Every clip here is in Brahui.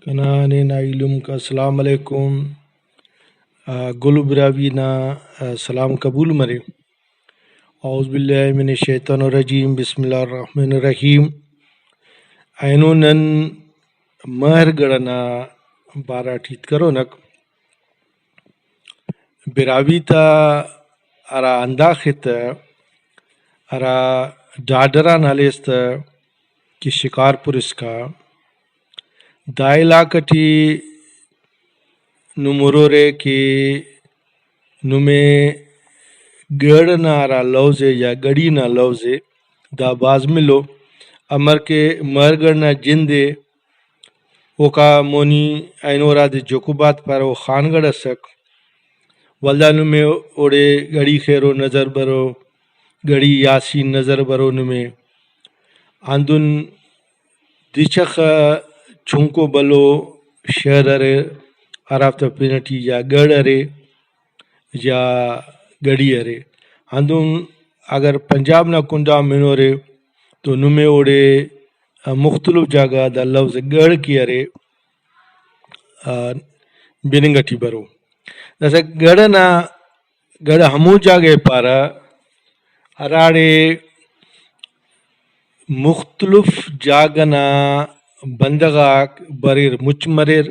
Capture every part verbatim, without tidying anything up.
کنا ہنین آ ایلمک السلام علیکم۔ آ، گل براہوئی نا، آ، سلام قبول مرے۔ اعوذ باللہ من الشیطان الرجیم، بسم اللہ الرحمن الرحیم۔ اینو نن مہر گڑھ نا بارہ ٹی ہیت کرونک۔ براہوئی تا ہرا ہنداخہ تہ، ہرا ڈاڈر آن ہلیس تہ کہ شکارپور اسکا، دا علاقہ ٹی نم ہرورے کہ نمے گڑھ نا ہرا لوز ءِ یا گڑی نا لوز ءِ، دا بھاز ملو۔ امر کہ مہر گڑھ نا جند ءِ، اوکا مونی اینو اورادے جکوبات پارہ، او خان گڑھ ئسک۔ ولدا نمے اوڑے گڑی خیرو نظر برو، گڑی یاسین نظر برو نمے۔ ہندن دچخ آ چنکو بھلو شہر ارے، ہرافتا پن ٹی یا گڑھ ارے یا گڑی ارے۔ ہندن اگر پنجاب نا کنڈ آن ہنورے تو نمے اوڑے مختلف جاگہ غا دا لوز گڑھ کہ ارے، آ، بننگ ٹی برو۔ داسہ گڑھ نا، گڑھ ہمو جاگہ ءِ پارہ ہراڑے مختلف جاگہ نا بندغ آک بریر، مچ مریر۔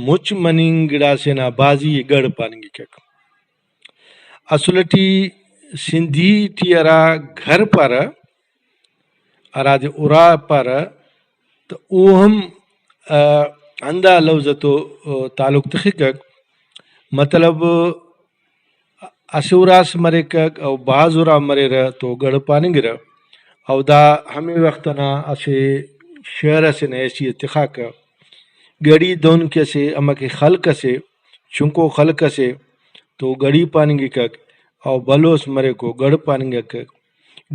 مچ مننگ گڑاسے نا بھازی ءِ گڑھ پاننگکک۔ اصل ٹی سندھی ٹی ہرا گھر پارہ، ہرادے ارا پارہ، تو او ہم، آ، ہندا لوز تو، آ، تعلق تخکک۔ مطلب، اسہ اراس مریکک او بھاز ارا مریرہ تو گڑھ پاننگرہ۔ او دا ہمے وخت ئنا اسہ شہر ئسے نا حیثیت تخاکہ۔ گڑی دہنکہ اسہ، امر کہ خلق ئسے، چنکو خلق ئسے تو گڑی پاننگکک، او بھلوس مریک او گڑھ پاننگکک۔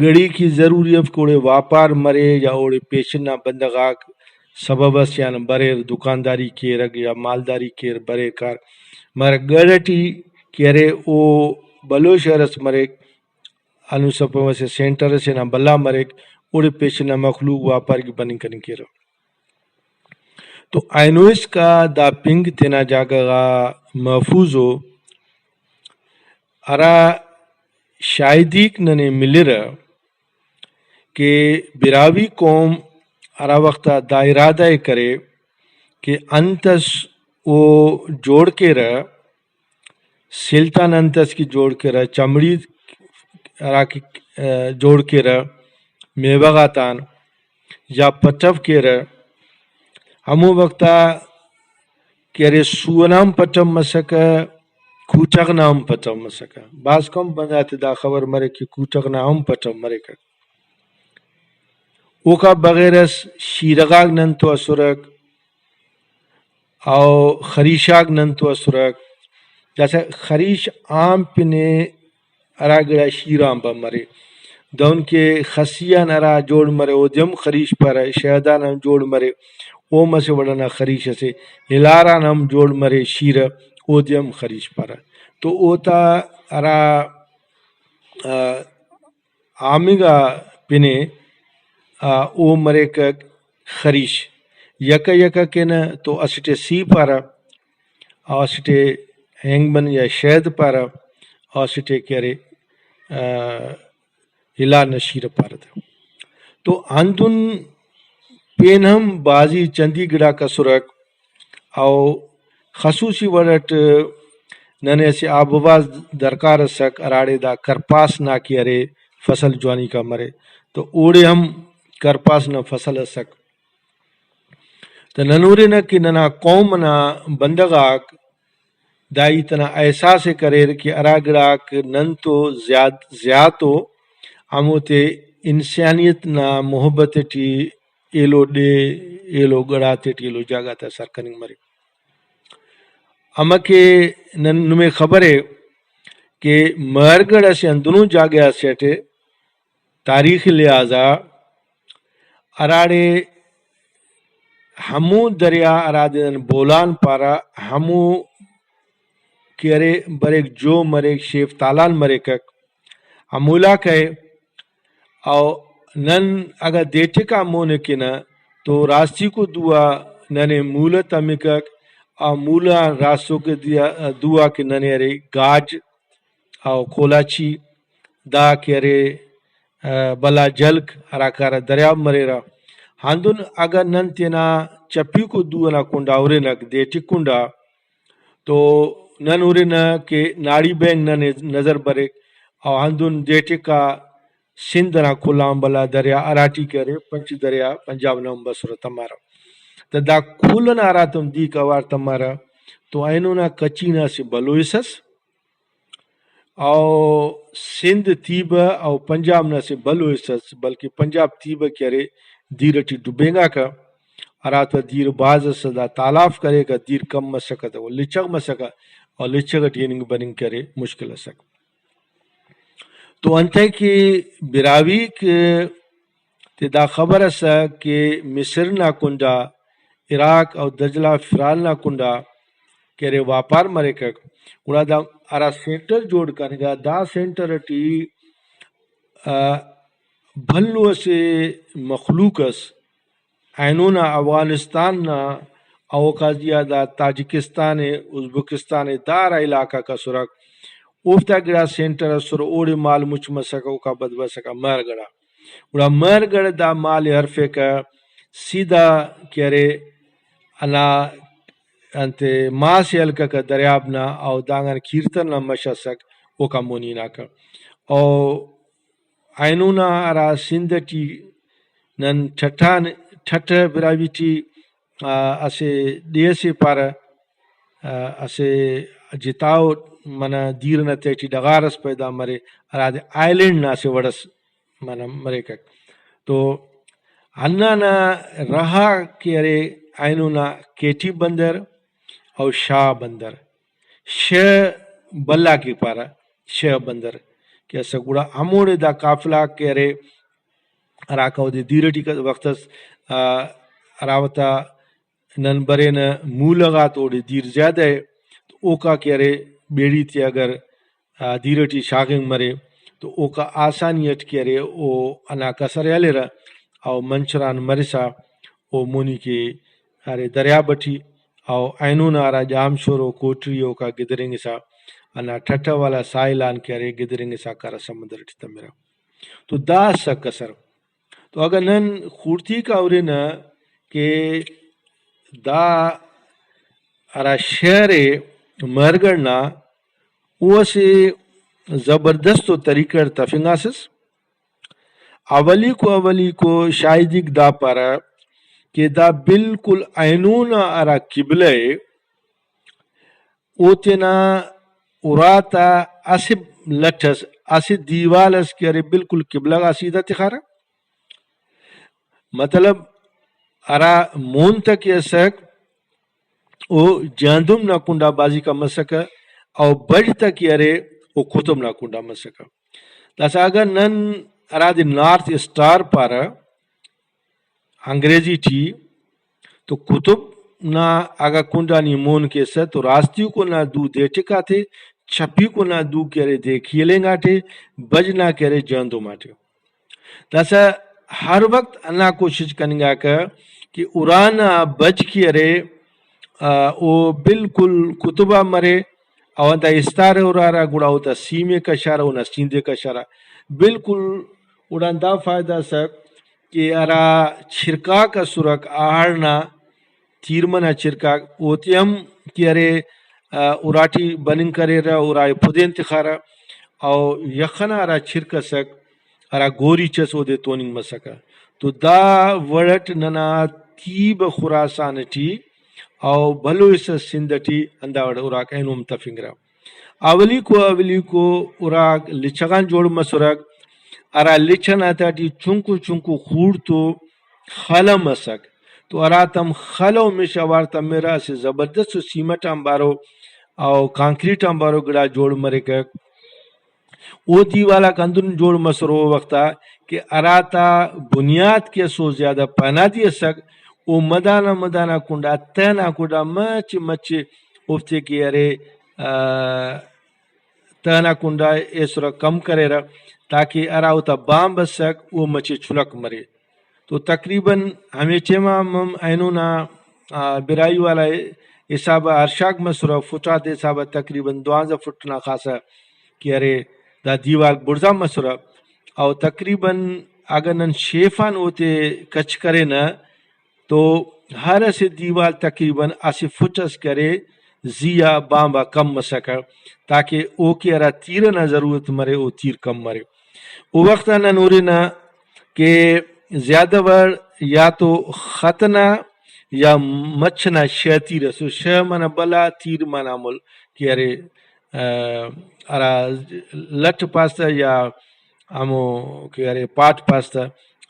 گڑی کہ ضروری اف کہ اوڑے واپار مرے یا اوڑے پیشن نا بندغ آک سبب ئسے آن بریر، دکانداری کیرک یا مالداری کیر بریر کار، مگر گڑھ ٹی کہ ارے او بھلو شہر ئس مریک، ہندن سپم اسہ سینٹر ئسے نا بھلا مریک، اوڑے پیشن نا مخلوق واپار کہ بننگ کننگ کیرہ۔ تو اینو اسکا دا پنک تینا جاگہ غا محفوظ ءُ۔ ہرا شاہدیک ننے ملرہ کہ براہوئی قوم ہرا وخت آ دا ارادہ ءِ کرے کہ انت اس او جوڑ کیرہ، سلت آن انت اس کہ جوڑ کیرہ، چمڑی ہرا کہ، آ، جوڑ کیرہ میوہ غاتان یا پٹو کیرہ، ہمو وخت آ کہ ارے سو ئنا ہم پٹو مسکہ، کوٹغ نا ہم پٹو مسکہ۔ بھاز کم بندغ آتے دا خبر مریک کہ کوٹغ نا ہم پٹو مریکک۔ اوکا بغیر اس شیرہ غاک نن تو اسرک، او خریش آک نن تو اسرک۔ داسہ خریش عام پن ءِ ہرا گڑا شیرہ آن بن مرے۔ دہنکہ خسی آن ہرا جوڑ مرے، اودے ہم خریش پارہ، شہد آن ہم جوڑ مرے، او ہم اسہ وڑ ئنا خریش ئسے۔ ہلار آن ہم جوڑ مرے شیرہ، اودے ہم خریش پارہ۔ تو اوتا ہرا، آ، عامنگا پن ءِ، آ، او مریکک خریش۔ یکہ یکہ کینہ تو اسٹ ئے سی پارہ، او اسٹ ئے ہینگ بن یا شہد پارہ، او اسٹ ئے کہ ارے، آ، ہلار نا شیرہ پارہ تہ۔ تو ہندن پین ہم بھازی چندی گڑاک اسرک، او خصوصی وڑ اٹ ننے اسہ آب و ہواز درکار اسک، ہراڑے دا کرپاس نا کہ ارے فصل جوانیکا مرے، تو اوڑے ہم کرپاس نا فصل اسک۔ تو نن ہُرنہ کہ ننا قوم ئنا بندغ آک دا ہیت ئنا احساس ءِ کریر کہ ہرا گڑاک نن تو زیات، زیات ءُ، ہموتے انسانیت نا محبت ٹی ایلو ڈیہہ، ایلو گڑاتے ٹی، ایلو جاگہ تا سر کننگ مریک۔ امر کہ نن نمے خبر ءِ کہ مہر گڑھ اسہ ہندنو جاگہ اسے اٹے تاریخی لحاظ آ ہراڑے ہمو دریا ہرادے نن بولان پارہ، ہمو کہ ارے بریک، جو مریک، شیف تالان مریکک، ہمو علاقہ ءِ۔ او نن اگہ دے ٹک آ مون ءِ کینہ تو راستیکو دو آ ننے مولہ تمکک، آ مولہ آن راسو کہ دیا-، دو آ کہ ننے ارے گاج او کولاچی، دا کہ ارے، آ، بھلا جلک ہراکارا دریاب مریرہ۔ ہندن اگہ نن تینا چپیکو دو ئنا کنڈا ہرنک، دیٹک کنڈا، تو نن ہرنہ کہ ناڑی بینک ننے نظر بریک، او ہندن دیٹک آ سندھ ئنا کل آن بھلا دریا ہراٹی کہ ارے، پنچ دریا پنجاب نا ہم بسرہ تمارہ۔ تہ دا کل ئنا ہراتم دیرک اوار تمارہ، تو اینو نا کچھی نا اسہ بھلو حصہ ئس، او سندھ تیبہ او پنجاب نا اسہ بھلو حصہ ئس، بلکہ پنجاب تیبہ کہ ارے، دیر ٹی ڈبینگاکہ، ہراتم دیر بھاز ئس، دا تالاف کریکہ، دیر کم مسکہ تہ او لچغ مسکہ، او لچغ ٹی ہننگ بننگ کہ ارے، مشکل ئسک۔ تو انتئے کہ براہوئیک تے دا خبر ئسک کہ مصر نا کنڈا، عراق او دجلہ فرات نا کنڈا کہ ارے واپار مریکک، گڑا دا ہرا سینٹر جوڑ کننگا، دا سینٹر ٹی، آ، بھلو اسہ مخلوق ئس، اینو نا افغانستان نا، اوکا زیادہ تاجکستان ءِ، ازبکستان ءِ، دا ہرا علاقہ آک اسرک، اوفتا گڑا سینٹر اسرہ، اوڑے مال مچ مسکہ، اوکا پد بسکہ مہرگڑھ آ۔ گڑا مہرگڑھ دا مال ءِ ہرفیکہ، سیدھا کہ ارے ہندا انتے ماس ءِ ہلککہ دریاب نا، او دانگان کیرتن نا مش اسک، اوکان مونی ہناکہ۔ او اینو نا ہرا سندھ ٹی نن ٹھٹان، ٹھٹہ براہوئی ٹی، آ، اسہ ڈیہہ سے پارہ، آ، اسہ جتاؤ منہ دیر ئنا تہٹی ڈغار ئس پیدا مرے، ہرادے آئلینڈ نا اسہ وڑ ئس منہ مریکک۔ تو ہندانا رہا کہ ارے، اینو نا کیٹی بندر او شاہ بندر، شہ بھلا کہ پارہ، شہ بندر کہ اسہ، گڑا ہموڑے دا قافلہ آک کہ ارے، ہراکا اودے دیر ٹی ک-، وخت ئس، آ، ہرا وختا نن برینہ مولہ غا تو اوڑے دیر زیادہ ءِ، تو اوکا کہ ارے بیڑی تے اگر، آ، دیر ٹی شاغنگ مرے تو اوکا آسانی اٹ کہ ارے او ہندا کسر ءِ ہلیرہ، او منچران مرسا او مونی کہ ارے دریاب ٹی، او اینو نا ہرا جامشورو کوٹری اوکا گدرینگسا ہندا ٹھٹہ والا ساحل آن کہ ارے گدرینگسا کارہ سمندر ٹی تمرہ۔ تو دا اسک کسر۔ تو اگہ نن خوڑتیک آ ہرنہ کہ دا ہرا شہر ءِ مہرگڑھ نا، او اسہ زبردستو طریقہ اٹ تفنگاسس۔ اولیکو اولیکو شاہدیک دا پارہ کہ دا بالکل اینو نا ہرا قبلہ ءِ، او تینا اراتا اسہ لٹ ئس، اسہ دیوال ئس کہ ارے بالکل قبلہ غا سیدھا تخارہ۔ مطلب، ہرا مون تہ کہ اسک، او جہندم نا کنڈا بازی کن مسکہ، او بج تہ کہ ارے، او قطب نا کنڈا مسکہ۔ داسہ اگہ نن ہرادے نارتھ اسٹار پارہ انگریزی ٹی، تو قطب نا اگہ کنڈا نی مون کیسہ تو راستیکو نا دو دے ٹکاتے، چپیکو نا دو کہ ارے دے کیلینگاٹے، بج نا کہ ارے جہندم آٹے۔ داسہ ہر وخت ہندا کوشش کننگاکہ کہ ارانا بج کہ ارے، آ، او بالکل قطب آ مرے، او انتا استار ءِ ارارہ، گڑا اوتا سیم ءِ کشارہ، اونا سیند ءِ کشارہ۔ بالکل گڑا دا فائدہ ئسک کہ ہرا چرکاک اسرک آہڑ نا، تیرمہ نا چرکاک، اوتے ہم کہ ارے، آ، اراٹی بننگ کریرہ، ارائے پدین تخارہ، او یخ ئنا ہرا چرک ئسک، ہرا گوریچ ئس، اودے توننگ مسکہ۔ تو دا وڑ ئٹ ننا تیبہ خراسان ٹی او بھلو حصہ سندھ ٹی ہندا وڑ اراک اینو ہم تفنگرہ۔ اولیکو اولیکو اراک لچغان جوڑ مسرک، ہرا لچ ئنا تہٹی چنکو چنکو خوڑتو خل ہم ئسک۔ تو ہراتم خل و مش اوار تمرہ، اسہ زبردست و سیمٹ آن بارو او کانکریٹ آن بارو گڑا جوڑ مریکک۔ او دیوال آک ہندن جوڑ مسر او وخت آ کہ ہراتا بنیاد کہ اسو زیادہ پہنادی ئسک، او مدانا مدانا کنڈا تہنا کنڈا مچہ مچہ اوفتے کہ ارے، آ، تہنا کنڈا ایسرہ کم کریرہ، تاکہ ہرا اوتا بام بسک او مچہ چلک مرے۔ تو تقریباً ہمے ٹائما ہم اینو نا آ، براہوئی والا حساب آ ہر شاغ مسرہ، فٹ آتے حساب آ تقریباً دوانزہ فٹ نا خاصہ کہ ارے دا دیوال بڑزا مسرہ، او تقریباً اگہ نن شیف آن اوتے کچ کرینہ تو ہر اسہ دیوال تقریباً اسہ فٹ اس کرے، زی آ بامب آ کم مسکہ، تاکہ اوکے ہرا تیر ئنا ضرورت مرے او تیر کم مرے۔ او وخت آ نن ہُرنہ کہ زیادہ وڑ یا تو خط ئنا یا مچھ ئنا شہ تیر ئس، شہ منہ بلا، تیر منہ مُل کہ ارے، آ، ہرا لٹ پاس تہ یا ہمو کہ ارے پاٹ پاس تہ،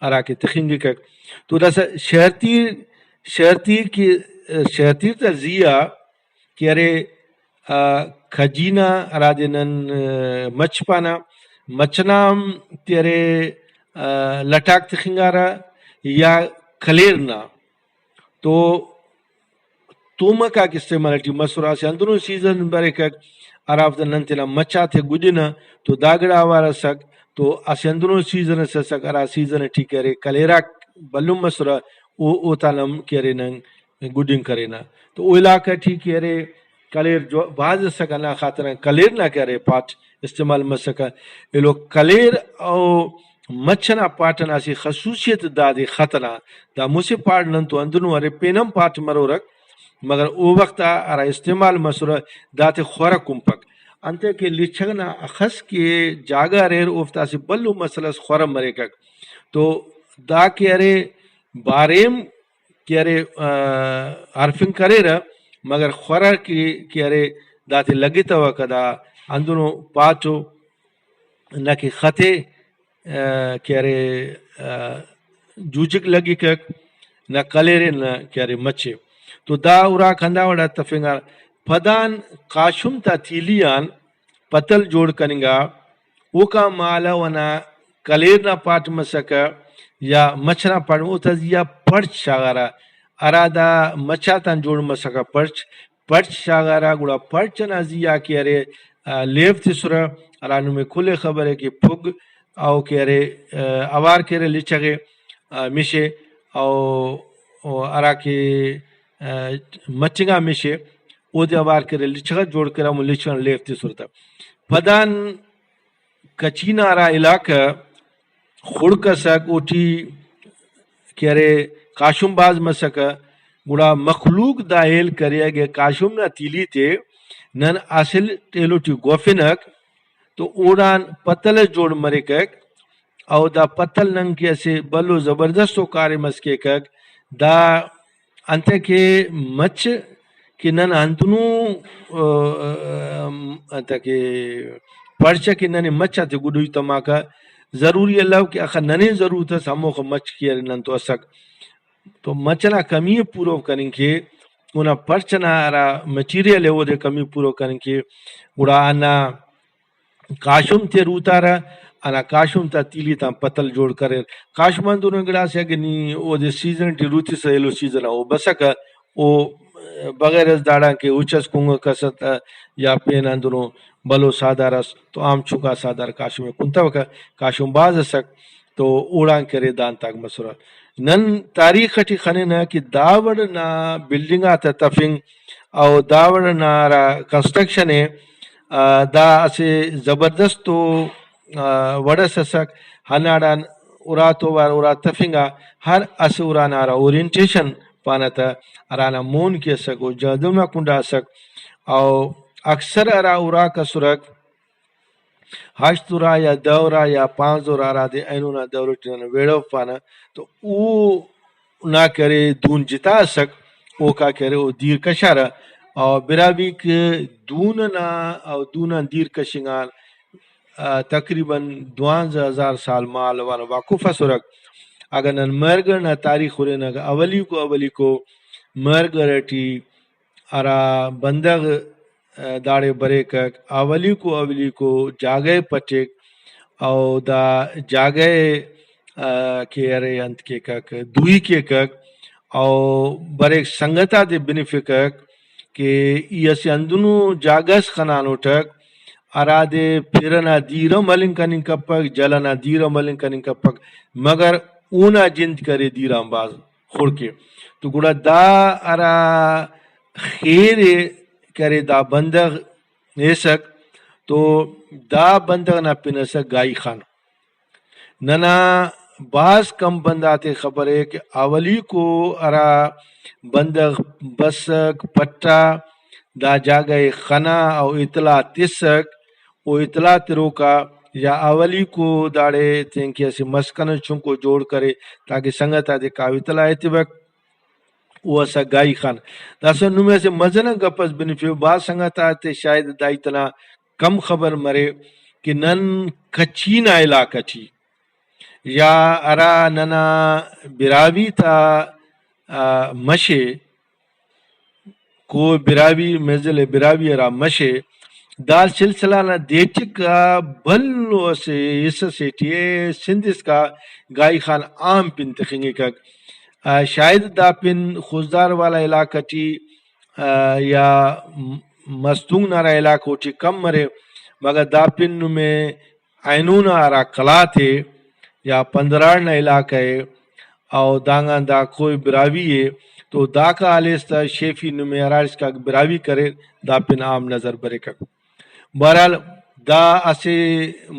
ہراکہ تخنگکک۔ تو داسہ شہ تیر، شہ تیر کہ، شہ تیر تا زی آ کہ ارے، آ، کھجی نا ہرادے نن، آ، مچھ پانہ، مچھ نا ہم کہ ارے، آ، لٹاک تخنگارہ یا کلیر نا۔ تو تومک آک استعمال ٹی مسرہ۔ اسہ ہندنو سیزن بریکک ہرافتا نن تینا مچ آتے گدنہ تو دا گڑا اوار ئسک، تو اسہ ہندنو سیزن اس ئسک ہرا سیزن ٹی کہ ارے کلیراک بھلن مسرہ، او اوتان ہم کہ ارے نن گڈنگ کرینہ۔ تو او علاقہ ٹی کہ ارے کلیر جو بھاز ئسک، ہندا خاطران کلیر نا کہ ارے پاٹ استعمال مسکہ۔ ایلو کلیر او مچھ ئنا پاٹ ئنا اسہ خصوصیت دادے خط ئنا، دا مسہ پاٹ نن تو ہندنو ارے پین ہم پاٹ مرورک، مگر او وخت آ ہرا استعمال مسرہ داتے خورہ کنپک۔ انتئے کہ لچغ نا اخس کہ جاگہ اریر اوفتا اسہ بھلو مسئلہ اس خورہ مریکک۔ تو دا کہ ارے باریم کہ ارے، آ، ہرفنگ کریرہ، مگر خورہ کہ، کہ ارے داتے لگتوکہ دا ہندنو پاٹو نہ کہ خطے، آ، کہ ارے، آ، جوجک لگیکک، نہ کلیرے نہ کہ ارے مچے۔ تو دا اراک ہندا وڑا تفنگار۔ پدان کاشم تا تیلی آن پتل جوڑ کننگا، اوکان مالو ئنا کلیر نا پاٹ مسکہ یا مچھ ئنا پاٹ، اوتا زیہا پڑچ شاغارہ، ہرا دا مچھ آتان جوڑ مسکہ پڑچ، پڑچ شاغارہ، گڑا پڑچ ئنا زیہا کہ ارے، آ، لیو تسرہ، ہرا نمے کل ئے خبرے کہ پھگ او کہ ارے، آ، اوار کیرہ لچغے، آ، مش ئے، او، او ہرا کہ، آ، مچنگا مش ئے، اودے اوار کیرہ لچغ ئٹ جوڑ کیرہ، ہمو لچغ ئنا لیو تسر تہ۔ پدان کچھی نا ہرا علاقہ خڑک ئسک، اوٹی کہ ارے کاشم بھاز مسکہ، گڑا مخلوق دا ہیل کرے اگہ کاشم نا تیلی تے نن اسل ایلو ٹی گوفنک تو اوڑان پتل ئس جوڑ مریکک، او دا پتل نن کہ اسہ بھلو زبردستو کاریم ئس کیکک۔ دا انتئے کہ مچھ کہ نن ہندنو، آ، آ، انتئے کہ پڑچ کہ ننے مچھ آتے گڈوئی تماکہ، ضروری الو کہ اخہ ننے ضرورت ئس ہموخہ مچھ کہ ارے نن تو ئسک۔ تو مچھ ئنا کمی ئے پورو کننگ کہ، اونا پڑچ ئنا ہرا میٹیریل ئے اودے کمی پورو کننگ کہ، گڑا ہندا کاشم تے روتارہ، ہندا کاشم تا تیلی تان پتل جوڑ کریر۔ کاشم ہندنو گڑاسے اگہ نی اودے سیزن ٹی روتسہ ایلو سیزن آ او بسکہ، او بغیر از داڑان کہ اُچ ئس کنگکہ ئسے تہ یا پین ہندنو بھلو ساہدار ئس تو عام چنکا ساہدار کاشم ئے کنتوکہ۔ کاشم بھاز ئسک تو اوڑان کہ ارے دا انتاک مسرہ۔ نن تاریخ ٹی خننہ کہ دا وڑ نا بلڈنگ آتا تفنگ او دا وڑ نا ہرا کنسٹرکشن ئے، آ، دا اسہ زبردستو، آ، وڑ ئس ئسک، ہنداڑان اُرا تو وار اُرا تفنگا، ہر اسہ اُرا نا ہرا اورینٹیشن پانہ تہ، ہرانا مون کہ ئسک او جہدم نا کنڈا ئسک، او اکثر ہرا اُراک ئسرک، ہشت اُرا یا دہ اُرا یا پانزدہ اُرا ہرادے اینو نا دور ٹی نن ویڑوفانہ تو او نا کہ ارے دون جتا ئسک، اوکا کہ ارے او دیر کشارہ۔ او براہوئیک دون ئنا او دون آن دیر کشنگ آن، آ، تقریباً دوانزہ ہزار سال مالو آن واقف ئسرک۔ اگہ نن مہرگڑھ نا تاریخ ہُرنہ، اگہ اولیکو اولیکو مہرگڑھ ٹی ہرا بندغ، آ، داڑے بریکک، اولیکو اولیکو جاگہ ئے پٹک، او دا جاگہ ئے، آ، کہ ارے انت کیکک، دوئی کیکک، او بریک سنگت آتے بنفکک کہ ای اسہ ہندنو جاگہ ئس خنانوٹک، ہرادے پِر ئنا دیر ہم ہلنگ کننگ کپک، جل ئنا دیر ہم ہلنگ کننگ کپک، مگر اونا جند کرے دیر آن بھاز خڑک ءِ۔ تو گڑا دا ہرا خیر ءِ کرے دا بندغ ایسک، تو دا بندغ نا پن اسک گائی خان۔ ننا بھاز کم بندغ آتے خبر ءِ کہ اولیکو ہرا بندغ بسک، پٹا، دا جاگہ ءِ خنا او اطلاع تسک، او اطلاع تروکا یا اولیکو داڑے تینکہ اسہ مسکن اس چنکو جوڑ کرے تاکہ سنگت آتے کاو اطلاع ایتبک۔ او اسہ گائی خان۔ داسہ نمے اسہ مزنہ گپ اس بنفیو، بھاز سنگت آتے شاید دا ہیت ئنا کم خبر مرے کہ نن کچھی نا علاقہ ٹی یا ہرا ننا براہوئی تا، آ، مش ءِ، کوہ براہوئی، منزل براہوئی ہرا مش ءِ، دا سلسلہ نا دے ٹک آ بھلو اسہ حصہ سے ٹی ءِ سندھ اسکا گائی خان عام پن تخنگکک۔ آ، شاید دا پن خضدار والا علاقہ ٹی، آ، یا م-، مستونگ نا ہرا علاقہ ٹی کم مرے، مگر دا پن نمے اینو نا ہرا قلات ءِ یا پندراڑ نا علاقہ ءِ، او دانگان دا کوہ براہوئی ءِ، تو داکا ہلیس تہ شیفی نمے ہراڑسکا براہوئی کریر، دا پن عام نظر بریکک۔ بہرحال، دا اسہ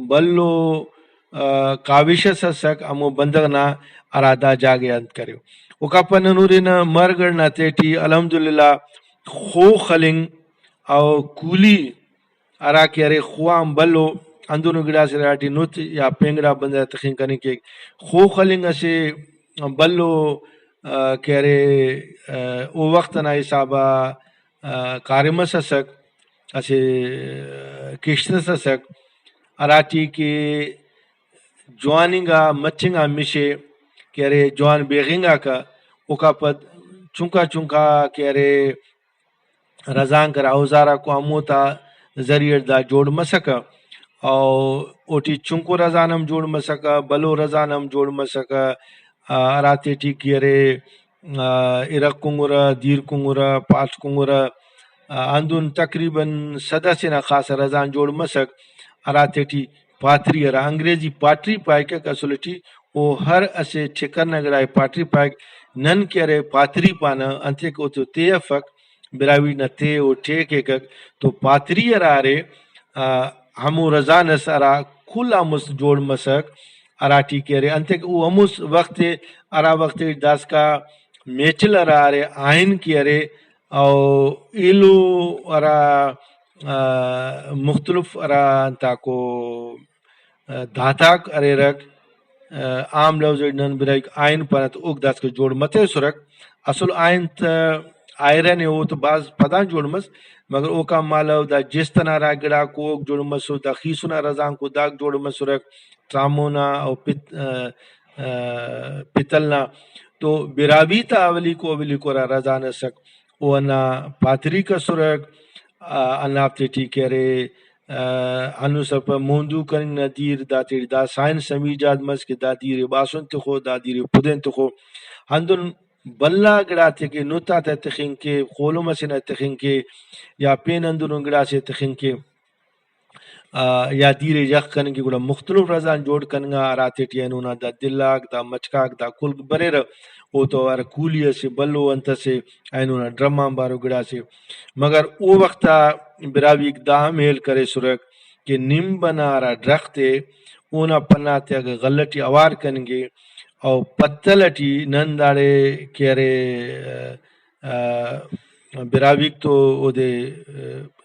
بھلو، آ، کاوش اس اسک ہمو بندغ نا ہرا دا جاگہ آ انت کریو۔ اوکا پد نن ہرنہ مہرگڑھ نا تہٹی الحمدللہ خو خلنگ او کولی ہرا کہ ارے خو آن بھلو ہندنو گڑاسے ہراٹی نت یا پین گڑا بندغ تخنگ کننگ کیک۔ خو خلنگ اسہ بھلو، آ، کہ ارے، آ، او وخت ئنا حسابا آ، کاریم اس اسک، اسہ کشت اس اسک، ہراٹی کہ جوان انگا مچ انگا مش ءِ کہ ارے جوان بیغنگاکہ، اوکا پد چنکا چنکا کہ ارے رزانک ہرا اوزار آکو ہموتا ذریعہ اٹ دا جوڑ مسکہ، او اوٹی چنکو رزان ہم جوڑ مسکہ، بھلو رزان ہم جوڑ مسکہ، آ، ہراتے ٹی کہ ارے، آ، ارغ کنگرہ، دیر کنگرہ، پاڷ کنگرہ، آ، ہندن تقریباً صد اسے نا خاصا رزان جوڑ مسک، ہراتے ٹی پاتری ہرا انگریزی پاٹری پائکک، اصل ٹی او ہر اسہ ٹھکر نا گڑا ءِ پاٹری پائک۔ نن کہ ارے پاتری پانہ، انتئے کہ اوتو تے افک، براہوئی نا تے او ٹے کیکک، تو پاتری ہرا ارے، آ، ہمو رزان اس ہرا کل آن مست جوڑ مسک، ہراٹی کہ ارے انتئے کہ او ہمو وخت ءِ، ہرا وخت ٹی داسکا میٹل ہرا ارے، آئن کہ ارے، او ایلو ہرا، آ، مختلف ہرا انتاکو، آ، دھاتاک اریرک، آ، عام لوظ اٹ نن براہوئیک آئن پانہ تو اوک داسکا جوڑ متوسرک۔ اصل آئن تہ آئرن ءِ، او تو بھاز پدان جوڑ مس، مگر اوکان مالو دا جست ئنا ہرا گڑاکو اوک جوڑ مسر، دا خیسن آ رزانکو داک جوڑ مسرک، ترامو نا او پت-، آ، آ، پتل نا۔ تو براہوئی تا اولیکو اولیکو ہرا رزان اسک، او ہندا پاتریک اسرک، آ، ہندافتے ٹی کہ ارے، آ، ہندن سرپد موندو کننگ نا دیر، داتے ٹی دا سائنس ہم ایجاد مس کہ دا دیر ءِ باسن تخو، دا دیر ءِ پدین تخو۔ ہندن بھلا گڑاتے کہ نت آتا تخنگ کے، خولم اسے نا تخنگ کے، یا پین ہندنو گڑاسے تخنگ کے، آ، یا دیر ءِ یخ کننگ کے، گڑا مختلف رزان جوڑ کننگا، ہراتے ٹی اینو نا دا دل آک، دا مچک آک، دا کل بریرہ۔ او تو ہرا کولی اسے، بھلو انت اسے، اینو نا ڈرم آنبارو گڑاسے۔ مگر او وخت آ براہوئیک دا ہم ہیل کریسرک کہ نمب ئنا ہرا ڈرخت ءِ، اونا پن آتے اگہ غلہ ٹی اوار کننگے، او پتل ٹی نن داڑے کہ ارے، آ، براہوئیک تو اودے،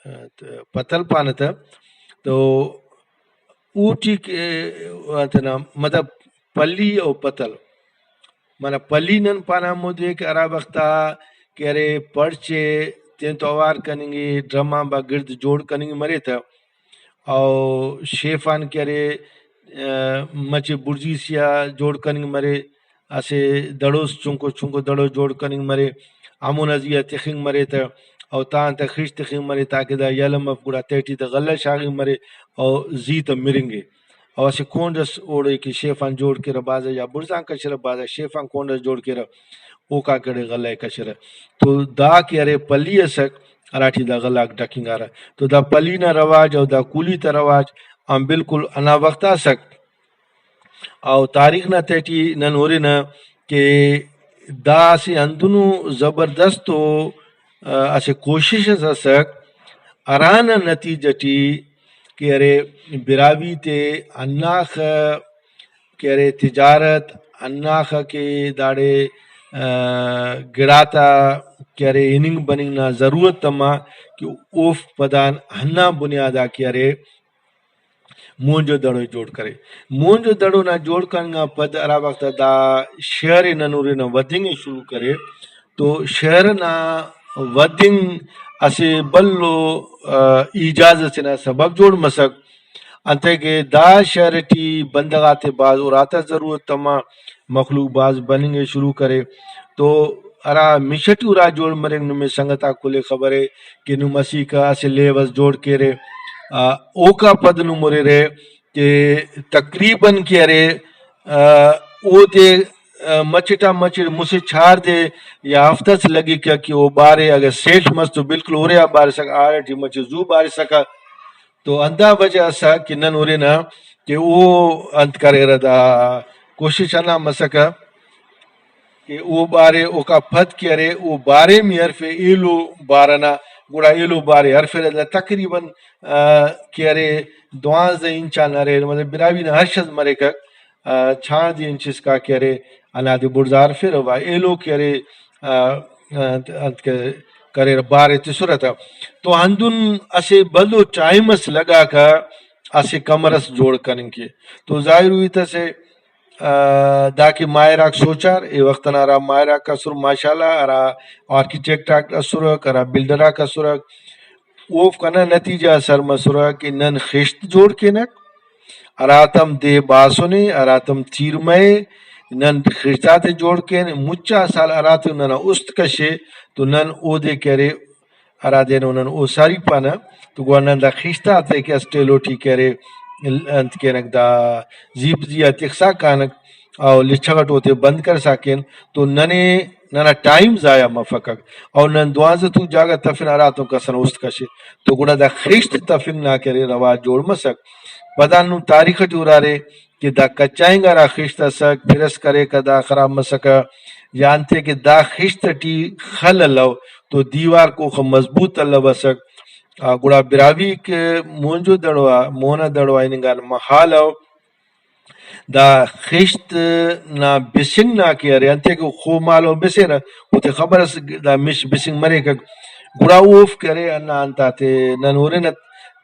آ، پتل پانہ تہ، تو اوٹی کہ، آ، تینا مطلب پلی او پتل، منہ پلی نن پانہ ہمودے کہ ہرا وخت آ کہ ارے پڑچ ءِ تینتو اوار کننگے، ڈرم آنبار گڑد جوڑ کننگ مرے تہ، او شیف آن کہ ارے، آ، مچہ بڑزی سے آ جوڑ کننگ مرے، اسہ دڑوس چنکو چنکو دڑو جوڑ کننگ مرے، ہمونا زیہا تخنگ مرے تہ، او تان تہ خیش تخنگ مرے تاکہ دا یلہ مف، گڑا تہٹی تہ غلہ شاغنگ مرے، او زی تہ مرنگے۔ او اسہ کونڈ ئس اوڑے کہ شیف آن جوڑ کیرہ، بھازا یا بڑزان کشرہ، بھازا شیف آن کونڈ ئس جوڑ کیرہ، اوکا کڑے غلہ ئے کشرہ۔ تو دا کہ ارے پلی ئسک، ہراٹی دا غلہ غاک ڈکنگارہ۔ تو دا پلی نا رواج او دا کولی تا رواج آن بالکل ہندا وخت آ ئسک۔ او تاریخ نا تہٹی نن ہُرنہ کہ دا اسہ ہندنو زبردست و، آ، اسہ کوشش اس ئسک، ہرانا نتیجہ ٹی کہ ارے براہوئی تے ہنداخہ کہ ارے تجارت، ہنداخہ کہ داڑے، آ، گڑاتا کہ ارے ہننگ بننگ نا ضرورت تما کہ اوفک پدان ہندا بنیادا کہ ارے مونجو دڑو جوڑ کرے۔ مونجو دڑو نا جوڑ کننگ آن پد ہرا وخت آ دا شہر ئے نن ہُرنہ ودنگ ئے شروع کرے تو شہر نا ودنگ اسہ بھلو، آ، اعجاز ئسے نا سبب جوڑ مسک۔ انتئے کہ دا شہر ٹی بندغ آتے بھاز اُراتا ضرورت تما، مخلوق بھاز بننگ ئے شروع کرے تو ہرا مش ٹی اُرا جوڑ مریک، نمے سنگت آک کل ئے خبرے کہ نم اسیکہ اسہ لیو ئس جوڑ کیرے، آ، اوکا پد نم ہُررے کہ تقریباً کہ ارے، آ، اودے، آ، مچٹ آ مچٹ مسہ چار دے یا ہفتہ ئس لگیکہ کہ او بارے، اگہ سیٹ مس تو بالکل ہُرے آ بارسکہ، آڑ ٹی مچہ زو بارسکہ۔ تو ہندا وجہ ئسا کہ نن ہُرنہ کہ او انت کریرہ، دا کوشش ہندا مسکہ کہ او بارے، اوکا پد کہ ارے او باریم ئے ہرفے ایلو بار ئنا، گڑا ایلو بارے ہرفیرہ۔ دا تقریباً، آ، کہ ارے دوانزدہ انچ آن اریر، مطلب براہوئی نا ہرشت مریکک، آ، چھاندی انچ اسکا کہ ارے ہندادے بڑزا ہرفیرہ و ایلو کہ ارے، آ، انت، انت کہ کریرہ، بار ئے تسرہ تہ۔ تو ہندن اسہ بھلو ٹائم ئس لگاکہ اسہ کمر ئس جوڑ کننگ کہ۔ تو ظاہر ہیت ئسے، آ، دا کہ ماہر آک سوچار، اے وخت ئنا ہرا ماہر آک اسر ماشاءاللہ، ہرا آرکیٹیکٹ آک اسرک، ہرا بلڈر آک اسرک، اوفک ہندا نتیجہ آ سر مسرہ کہ نن خشت جوڑ کینک، ہراتم دے باسنے، ہراتم تیر مئے، نن خشت آتے جوڑ کین، مچا سال ہراتم ننا است کشے تو نن اودے کہ ارے ہرادے نن اوساری پانہ، تو گڑا نن دا خشت آتے کہ اسٹ ایلو ٹی کہ ارے انت کینک، دا زیپ زی آ تخسا کانک، او لچغ اٹ اوتے بند کرسا کین، تو ننے ننا ٹائم ضائع مفکک۔ او نن دوانزہ تو جاگہ تفن ہراتم کس ئنا است کشے، تو گڑا دا خشت تفنگ نا کہ ارے رواج جوڑ مسک۔ پدا نم تاریخ ٹی ہُرارے کہ دا کچا انگا ہرا خشت ئسک، پرس کریکہ، دا خراب مسکہ، یا انتے کہ دا خشت ٹی خل الو تو دیوارک اوخہ مضبوط الوسک۔ آ، گڑا براہوئیک مونجو دڑو آ، مونا دڑو آ ہننگان مہالو۔ دا خشت نا بسنگ نا کہ ارے، انتئے کہ خو مالو بسیرہ، اوتے خبر ئس دا مش بسنگ مریکک۔ گڑا اوفک ارے ہندا انتاتے نن ہُرنہ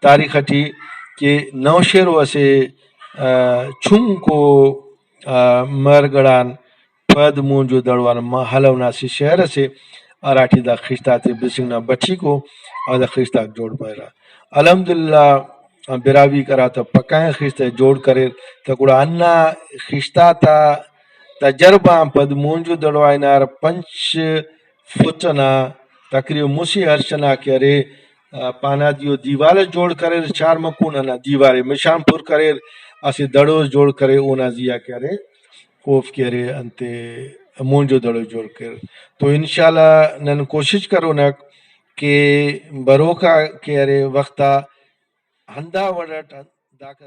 تاریخ ٹی کہ نوشہرو اسہ، آ، چنکو، آ، مہرگڑھ آن پد مونجو دڑو آن مہالو نا اسہ شہر ئسے، ہراٹی دا خشت آتے بسنگ نا بٹیکو، او دا خشت آک جوڑ مریرہ۔ الحمدللہ، براہوئیک ہراتم پکائیں خشت ئے جوڑ کریر، تہ گڑا ہندا خشت آتا تجربہ آن پد مونجو دڑو آ ہنار پنچ فٹ ئنا تقریباً مسہ عرش ئنا کہ ارے، آ، پانادی و دیوال ئس جوڑ کریر، چار مکون ئنا دیوال ئے مشان پر کریر، اسہ دڑو ئس جوڑ کریر، اونا زیہا کہ ارے، اوفک ارے انتے مونجو دڑو جوڑ کریر۔ تو انشاءاللہ نن کوشش کرونک کہ بروکا کہ ارے وخت آ ہندا وڑ اٹ داکا